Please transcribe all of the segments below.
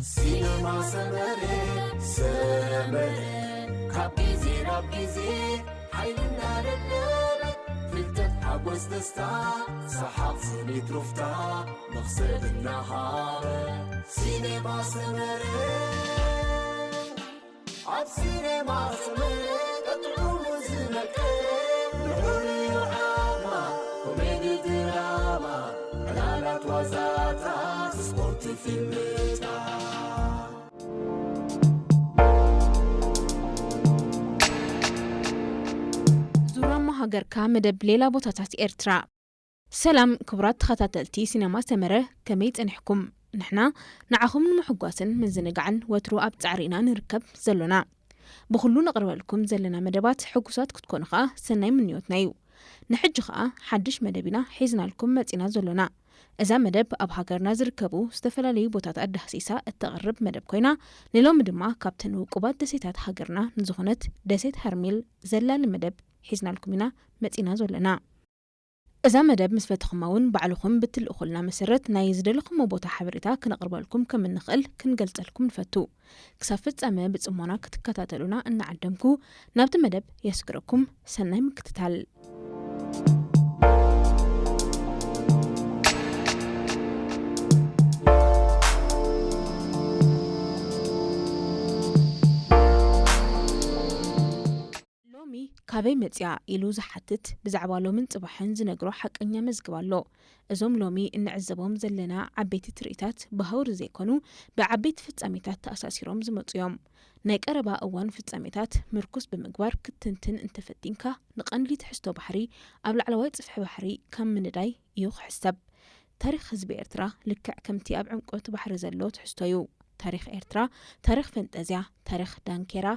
ሲነማ ሰመረ፣ ሰመረ፣ ካብ ግዜ ናብ ግዜ ሓይልና ደለበ፣ ፍልጠት ሓጎስ ደስታ፣ ሰሓቕ ስኒት ሩፍታ፣ መኽሰብ እናሃበ። ሲነማ ሰመረ፣ ኣብ ሲነማ ሰመረ፣ ጥዑሙ ዝመቀ፣ ልዑል ዓማ፣ ኮሜዲ ድራማ፣ ዕላላት ዋዛታት፣ ስፖርት ፊልምታት። ዙራማ ሃገርካ መደብ ሌላ ቦታታት ኤርትራ። ሰላም ክቡራት ተኸታተልቲ ሲነማ ሰመረ፣ ከመይ ጸኒሕኩም? ንሕና ንዓኹም ንምሕጓስን ምዝንጋዕን ወትሩ ኣብ ጻዕሪ ኢና ንርከብ ዘሎና። ብኹሉ ነቕርበልኩም ዘለና መደባት ሕጉሳት ክትኮኑ ኸኣ ሰናይ ምንዮትና እዩ። ንሕጂ ኸኣ ሓድሽ መደብ ኢና ሒዝናልኩም መጺና ዘሎና። እዛ መደብ ኣብ ሃገርና ዝርከቡ ዝተፈላለዩ ቦታታት ዳህሲሳ እተቕርብ መደብ ኮይና፣ ንሎሚ ድማ ካብተን ውቁባት ደሴታት ሃገርና ንዝኾነት ደሴት ሃርሚል ዘላሊ መደብ ሒዝናልኩም ኢና መጺና ዘሎና። እዛ መደብ ምስ ፈተኹማ እውን ባዕልኹም ብትልእኹልና መሰረት ናይ ዝደለኹሞ ቦታ ሓበሬታ ክነቕርበልኩም ከም እንኽእል ክንገልጸልኩም ንፈቱ። ክሳብ ፍጻመ ብጽሞና ክትከታተሉና እናዓደምኩ ናብቲ መደብ የስግረኩም። ሰናይ ምክትታል። ሎሚ ካበይ መጽያ ኢሉ ዝሓትት ብዛዕባ ሎምን ጽባሕን ዝነግሮ ሓቀኛ መዝግብ ኣሎ። እዞም ሎሚ እንዕዘቦም ዘለና ዓበይቲ ትርኢታት ብሃውሪ ዘይኮኑ ብዓበይቲ ፍጻሜታት ተኣሳሲሮም ዝመጹ እዮም። ናይ ቀረባ እዋን ፍጻሜታት ምርኩስ ብምግባር ክትትንትን እንተፈቲንካ ንቐንዲ ትሕዝቶ ባሕሪ ኣብ ላዕለዋይ ጽፍሒ ባሕሪ ከም ምንዳይ እዩ ክሕሰብ። ታሪኽ ህዝቢ ኤርትራ ልክዕ ከምቲ ኣብ ዕምቆት ባሕሪ ዘሎ ትሕዝቶ እዩ። ታሪኽ ኤርትራ ታሪኽ ፈንጠዝያ፣ ታሪኽ ዳንኬራ፣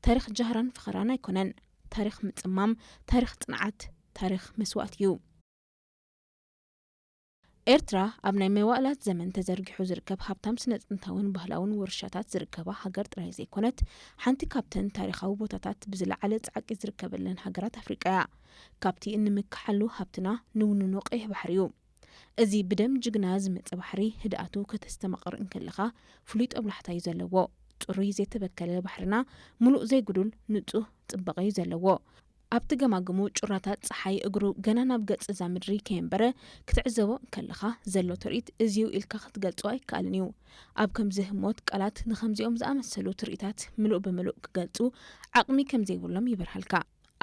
ታሪኽ ጃህራን ፈኸራን ኣይኮነን። ታሪኽ ምጽማም፣ ታሪኽ ጽንዓት፣ ታሪኽ መስዋእቲ እዩ። ኤርትራ ኣብ ናይ መዋእላት ዘመን ተዘርጊሑ ዝርከብ ሃብታም ስነ ጥንታውን ባህላውን ውርሻታት ዝርከባ ሃገር ጥራይ ዘይኮነት፣ ሓንቲ ካብተን ታሪኻዊ ቦታታት ብዝለዓለ ጻዕቂ ዝርከበለን ሃገራት ኣፍሪቃ እያ። ካብቲ እንምክሓሉ ሃብትና ንውንኖ ቀይሕ ባሕሪ እዩ። እዚ ብደም ጅግና ዝመጸ ባሕሪ ህድኣቱ ከተስተማቕር እንከለኻ ፍሉይ ጦብላሕታ እዩ ዘለዎ። ጽሩይ ዘይተበከለ ባሕርና ምሉእ ዘይጉዱል ንጹህ ጽባቐ እዩ ዘለዎ። ኣብቲ ገማግሙ ጩራታት ጸሓይ እግሩ ገና ናብ ገጽ እዛ ምድሪ ከየንበረ ክትዕዘቦ እንከለኻ ዘሎ ትርኢት እዚዩ ኢልካ ክትገልጾ ኣይከኣልን እዩ። ኣብ ከምዚ ህሞት ቃላት ንኸምዚኦም ዝኣመሰሉ ትርኢታት ምሉእ ብምሉእ ክገልጹ ዓቕሚ ከም ዘይብሎም ይበርሃልካ።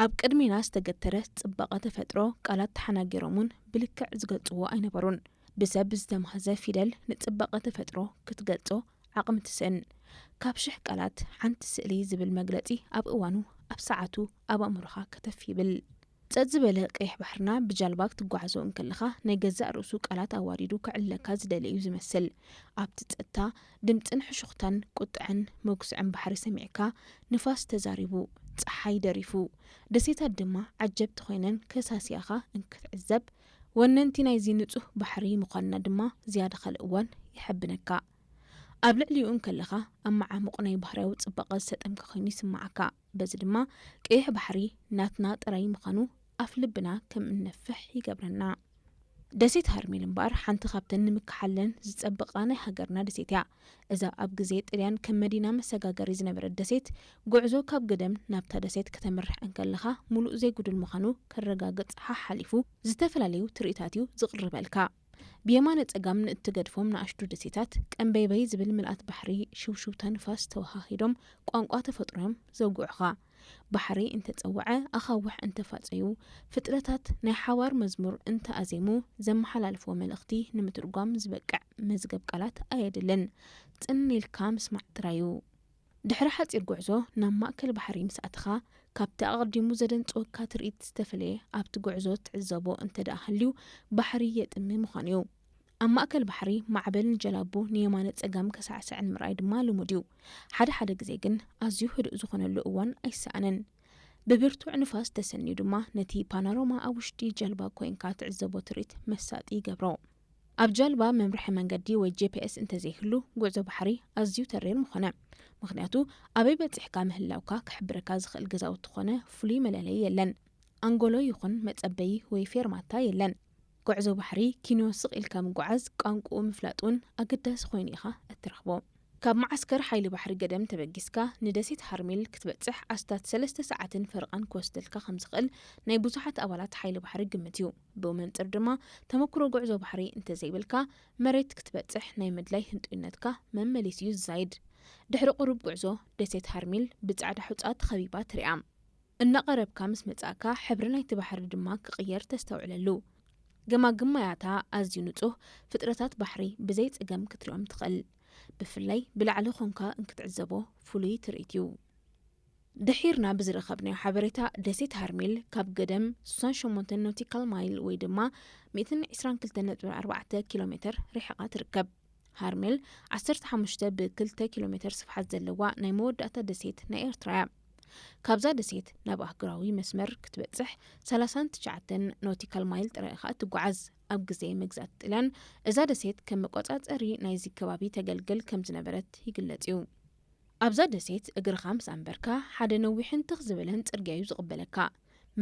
ኣብ ቅድሜና ዝተገተረ ጽባቐ ተፈጥሮ ቃላት ተሓናጊሮም እውን ብልክዕ ዝገልጽዎ ኣይነበሩን። ብሰብ ዝተማህዘ ፊደል ንጽባቐ ተፈጥሮ ክትገልጾ ዓቕሚ ትስእን። ካብ ሽሕ ቃላት ሓንቲ ስእሊ ዝብል መግለጺ ኣብ እዋኑ፣ ኣብ ሰዓቱ ኣብ ኣእምሮኻ ከተፍ ይብል። ጸጥ ዝበለ ቀይሕ ባሕርና ብጃልባ ክትጓዓዞ እንከለኻ ናይ ገዛእ ርእሱ ቃላት ኣዋዲዱ ከዕልለካ ዝደሊ እዩ ዝመስል። ኣብቲ ጸጥታ ድምጽን ሕሹኽታን ቁጥዐን መጉስዐን ባሕሪ ሰሚዕካ፣ ንፋስ ተዛሪቡ፣ ጸሓይ ደሪፉ፣ ደሴታት ድማ ዓጀብቲ ኮይነን ከሳስያኻ እንክትዕዘብ፣ ወነንቲ ናይዚ ንጹህ ባሕሪ ምዃንና ድማ ዝያዳ ካልእ እዋን የሐብነካ። ኣብ ልዕሊኡ እንከለኻ ኣብ መዓሙቕ ናይ ባህርያዊ ጽባቐ ዝሰጠምካ ኮይኑ ይስምዓካ። በዚ ድማ ቀይሕ ባሕሪ ናትና ጥራይ ምዃኑ ኣፍ ልብና ከም እንነፍሕ ይገብረና። ደሴት ሃርሚል እምበኣር ሓንቲ ካብተን ንምክሓለን ዝጸበቓ ናይ ሃገርና ደሴት እያ። እዛ ኣብ ግዜ ጥልያን ከም መዲና መሰጋገሪ ዝነበረት ደሴት፣ ጉዕዞ ካብ ገደም ናብታ ደሴት ከተምርሕ እንከለኻ፣ ምሉእ ዘይጉዱል ምዃኑ ከረጋግጽ ሓሓሊፉ ዝተፈላለዩ ትርኢታት እዩ ዝቕርበልካ። ብየማነ ጸጋም ንእትገድፎም ንኣሽቱ ደሴታት፣ ቀንበይበይ ዝብል ምልኣት ባሕሪ፣ ሽውሽውታ ንፋስ ተወሃሂዶም ቋንቋ ተፈጥሮዮም ዘውግዑኻ። ባሕሪ እንተጸውዐ፣ ኣኻውሕ እንተፋጸዩ፣ ፍጥረታት ናይ ሓባር መዝሙር እንተኣዜሙ፣ ዘመሓላልፍዎ መልእኽቲ ንምትርጓም ዝበቅዕ መዝገብ ቃላት ኣየድልን። ጽን ኢልካ ምስማዕ ጥራይ እዩ። ድሕሪ ሓጺር ጉዕዞ ናብ ማእከል ባሕሪ ምስ ኣተኻ፣ ካብቲ ኣቐዲሙ ዘደንጽወካ ትርኢት ዝተፈለየ ኣብቲ ጉዕዞ ትዕዘቦ እንተ ደኣ ሃልዩ፣ ባሕሪ የጥሚ ምዃኑ እዩ። ኣብ ማእከል ባሕሪ ማዕበል ንጀላቡ ንየማነ ጸጋም ከሳዕስዐን ምርኣይ ድማ ልሙድ እዩ። ሓደ ሓደ ግዜ ግን ኣዝዩ ህዱእ ዝኾነሉ እዋን ኣይሰኣንን። ብብርቱዕ ንፋስ ተሰንዩ ድማ ነቲ ፓናሮማ ኣብ ውሽጢ ጀልባ ኮይንካ ትዕዘቦ ትርኢት መሳጢ ይገብሮ። ኣብ ጃልባ መምርሒ መንገዲ ወይ ጂ ፒ ኤስ እንተዘይህሉ፣ ጉዕዞ ባሕሪ ኣዝዩ ተሪር ምኾነ። ምኽንያቱ፣ ኣበይ በጺሕካ ምህላውካ ክሕብረካ ዝኽእል ገዛውቲ ኾነ ፍሉይ መለለዪ የለን። ኣንጎሎ ይኹን መጸበዪ ወይ ፌርማታ የለን። ጉዕዞ ባሕሪ ኪንዮ ስቕ ኢልካ ምጉዓዝ፣ ቋንቋኡ ምፍላጥ እውን ኣገዳሲ ኮይኑ ኢኻ እትረኽቦ። ካብ መዓስከር ሓይሊ ባሕሪ ገደም ተበጊስካ ንደሴት ሃርሚል ክትበጽሕ ኣስታት ሰለስተ ሰዓትን ፈረቓን ክወስደልካ ከም ዝኽእል ናይ ብዙሓት ኣባላት ሓይሊ ባሕሪ ግምት እዩ። ብኡ መንጽር ድማ ተመክሮ ጉዕዞ ባሕሪ እንተዘይብልካ መሬት ክትበጽሕ ናይ ምድላይ ህንጡይነትካ መመሊስ እዩ ዝዛይድ። ድሕሪ ቁሩብ ጉዕዞ ደሴት ሃርሚል ብጻዕዳ ሑጻ ተኸቢባ ትሪኣ። እናቐረብካ ምስ መጻእካ ሕብሪ ናይቲ ባሕሪ ድማ ክቕየር ተስተውዕለሉ። ገማግም ማያታ ኣዝዩ ንጹህ፣ ፍጥረታት ባሕሪ ብዘይ ጸገም ክትሪኦም ትኽእል። ብፍላይ ብላዕሊ ኾንካ እንክትዕዘቦ ፍሉይ ትርኢት እዩ። ድሒርና ብዝረኸብናዮ ሓበሬታ ደሴት ሃርሚል ካብ ገደም ስሳን ሸሞንተን ኖቲካል ማይል ወይ ድማ ሚእትን ዕስራን ክልተን ነጥቢ ኣርባዕተ ኪሎ ሜትር ርሒቓ ትርከብ። ሃርሜል ዓሰርተ ሓሙሽተ ብ ክልተ ኪሎ ሜትር ስፍሓት ዘለዋ ናይ መወዳእታ ደሴት ናይ ኤርትራ እያ። ካብዛ ደሴት ናብ ኣህጉራዊ መስመር ክትበጽሕ ሰላሳን ትሽዓተን ኖቲካል ማይል ጥራይ ኢኻ እትጓዓዝ። ኣብ ግዜ መግዛእቲ ጥልያን እዛ ደሴት ከም መቆጻጸሪ ናይዚ ከባቢ ተገልግል ከም ዝነበረት ይግለጽ እዩ። ኣብዛ ደሴት እግርኻ ምስ ኣንበርካ ሓደ ነዊሕን ትኽ ዝበለን ጽርግያ እዩ ዝቕበለካ።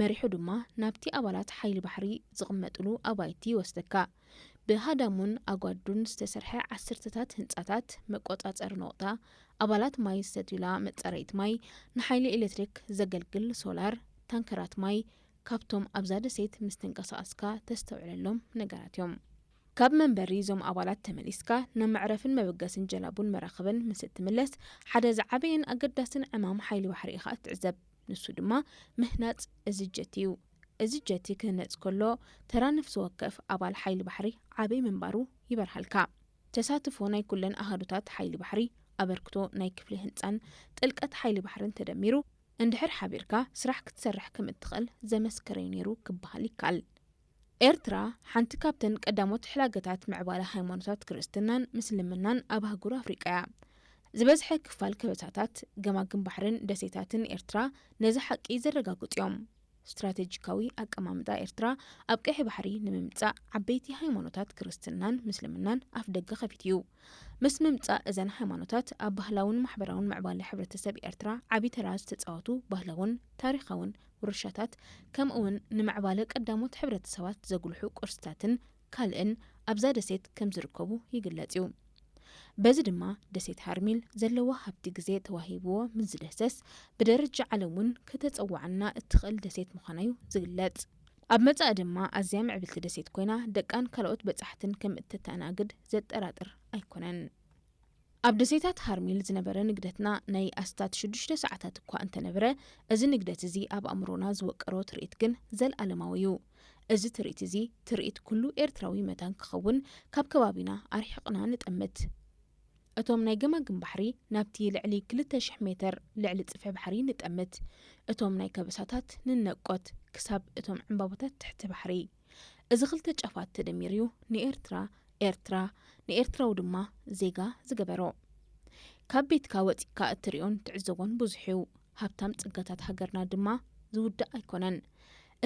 መሪሑ ድማ ናብቲ ኣባላት ሓይሊ ባሕሪ ዝቕመጥሉ ኣባይቲ ይወስደካ። ብሃዳሙን ኣጓዱን ዝተሰርሐ ዓሰርተታት ህንጻታት፣ መቆጻጸሪ ነቑጣ፣ ኣባላት ማይ ዝሰትዩላ መጻረይት ማይ፣ ንሓይሊ ኤሌክትሪክ ዘገልግል ሶላር፣ ታንከራት ማይ፣ ካብቶም ኣብዛ ደሴት ምስ ተንቀሳቐስካ ተስተውዕለሎም ነገራት እዮም። ካብ መንበሪ እዞም ኣባላት ተመሊስካ ናብ መዕረፍን መበገስን ጀላቡን መራኽብን ምስ እትምለስ ሓደ ዝዓበየን ኣገዳስን ዕማም ሓይሊ ባሕሪ ኢኻ እትዕዘብ። ንሱ ድማ ምህናጽ እዚ ጀት እዩ። እዚ ጀቲ ክህነጽ ከሎ ተራ ነፍሲ ወከፍ ኣባል ሓይሊ ባሕሪ ዓበይ ምንባሩ ይበርሃልካ። ተሳትፎ ናይ ኩለን ኣሃዱታት ሓይሊ ባሕሪ፣ ኣበርክቶ ናይ ክፍሊ ህንጻን ጥልቀት ሓይሊ ባሕርን ተደሚሩ እንድሕር ሓቢርካ ስራሕ ክትሰርሕ ከም እትኽእል ዘመስከረዩ ነይሩ ክበሃል ይከኣል። ኤርትራ ሓንቲ ካብተን ቀዳሞት ሕላገታት ምዕባለ ሃይማኖታት ክርስትናን ምስልምናን ኣብ ኣህጉር ኣፍሪቃ እያ። ዝበዝሐ ክፋል ከበሳታት፣ ገማግም ባሕርን ደሴታትን ኤርትራ ነዚ ሓቂ ዘረጋግጹ እዮም። ስትራቴጂካዊ ኣቀማምጣ ኤርትራ ኣብ ቀይሕ ባሕሪ ንምምጻእ ዓበይቲ ሃይማኖታት ክርስትናን ምስልምናን ኣፍደገ ከፊቱ እዩ። ምስ ምምጻእ እዘን ሃይማኖታት ኣብ ባህላውን ማሕበራውን ምዕባለ ሕብረተሰብ ኤርትራ ዓቢ ተራ ዝተጻወቱ ባህላውን ታሪኻውን ውርሻታት፣ ከምኡውን ንምዕባለ ቀዳሞት ሕብረተሰባት ዘጉልሑ ቅርስታትን ካልእን ኣብዛ ደሴት ከም ዝርከቡ ይግለጽ እዩ። በዚ ድማ ደሴት ሃርሚል ዘለዋ ሃብቲ ግዜ ተዋሂብዎ ምስ ዝደሰስ ብደረጃ ዓለም እውን ከተጸዋዓና እትኽእል ደሴት ምዃና እዩ ዝግለጽ። ኣብ መጻኢ ድማ ኣዝያ ምዕብልቲ ደሴት ኮይና ደቃን ካልኦት በጻሕትን ከም እተተኣናግድ ዘጠራጥር ኣይኮነን። ኣብ ደሴታት ሃርሚል ዝነበረ ንግደትና ናይ ኣስታት ሽዱሽተ ሰዓታት እኳ እንተነበረ፣ እዚ ንግደት እዚ ኣብ ኣእምሮና ዝወቀሮ ትርኢት ግን ዘልኣለማዊ እዩ። እዚ ትርኢት እዚ ትርኢት ኩሉ ኤርትራዊ መታን ክኸውን ካብ ከባቢና ኣርሒቕና ንጠምት። እቶም ናይ ገማግም ባሕሪ ናብቲ ልዕሊ ክልተ ሽሕ ሜተር ልዕሊ ጽፍሒ ባሕሪ ንጠምት። እቶም ናይ ከበሳታት ንነቆት ክሳብ እቶም ዕምባባታት ትሕቲ ባሕሪ። እዚ ክልተ ጫፋት ተደሚሩ እዩ ንኤርትራ ኤርትራ፣ ንኤርትራዊ ድማ ዜጋ ዝገበሮ። ካብ ቤትካ ወጺእካ እትሪኦን ትዕዘቦን ብዙሕ እዩ። ሃብታም ጸጋታት ሃገርና ድማ ዝውዳእ ኣይኮነን።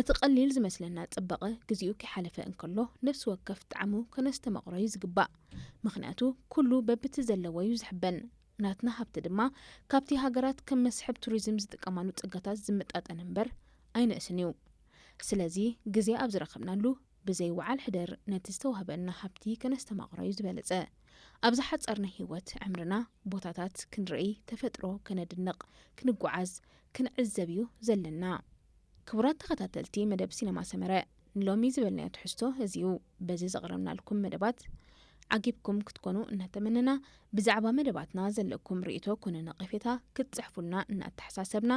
እቲ ቀሊል ዝመስለና ጽባቐ ግዜኡ ከይሓለፈ እንከሎ ነፍሲ ወከፍ ጣዕሙ ከነስተማቕሮ እዩ ዝግባእ። ምኽንያቱ ኩሉ በብቲ ዘለዎ እዩ ዝሕበን። ናትና ሃብቲ ድማ ካብቲ ሃገራት ከም መስሕብ ቱሪዝም ዝጥቀማሉ ጸጋታት ዝመጣጠን እምበር ኣይንእስን እዩ። ስለዚ ግዜ ኣብ ዝረኸብናሉ ብዘይ ወዓል ሕደር ነቲ ዝተዋህበና ሃብቲ ከነስተማቕሮ እዩ ዝበለጸ። ኣብ ዝሓጸርና ህይወት ዕምርና ቦታታት ክንርኢ፣ ተፈጥሮ ከነድንቕ፣ ክንጓዓዝ፣ ክንዕዘብ እዩ ዘለና። ክቡራት ተኸታተልቲ መደብ ሲነማ ሰመረ፣ ንሎሚ ዝበልናዮ ትሕዝቶ እዚ እዩ። በዚ ዘቕረብናልኩም መደባት ዓጊብኩም ክትኮኑ እናተመነና፣ ብዛዕባ መደባትና ዘለኩም ርእይቶ ኮነ ነቐፌታ ክትጽሕፉልና እናተሓሳሰብና፣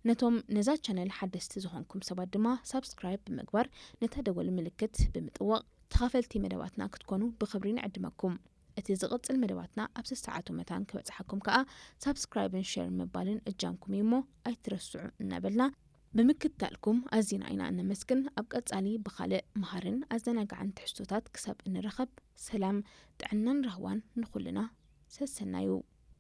ነቶም ነዛ ቻነል ሓደስቲ ዝኾንኩም ሰባት ድማ ሳብስክራይብ ብምግባር ነታ ደወል ምልክት ብምጥዋቕ ተኻፈልቲ መደባትና ክትኮኑ ብኽብሪ ንዕድመኩም። እቲ ዝቕጽል መደባትና ኣብ ሰሰዓቱ መታን ክበጽሓኩም ከኣ ሳብስክራይብን ሼር ምባልን እጃምኩም እዩ እሞ ኣይትረስዑ እናበልና ብምክትታልኩም ኣዚና ኢና እነመስግን። ኣብ ቀጻሊ ብኻልእ መሃርን ኣዘናጋዕን ትሕዝቶታት ክሳብ እንራኸብ ሰላም፣ ጥዕናን ራህዋን ንኹልና ሰሰናዩ።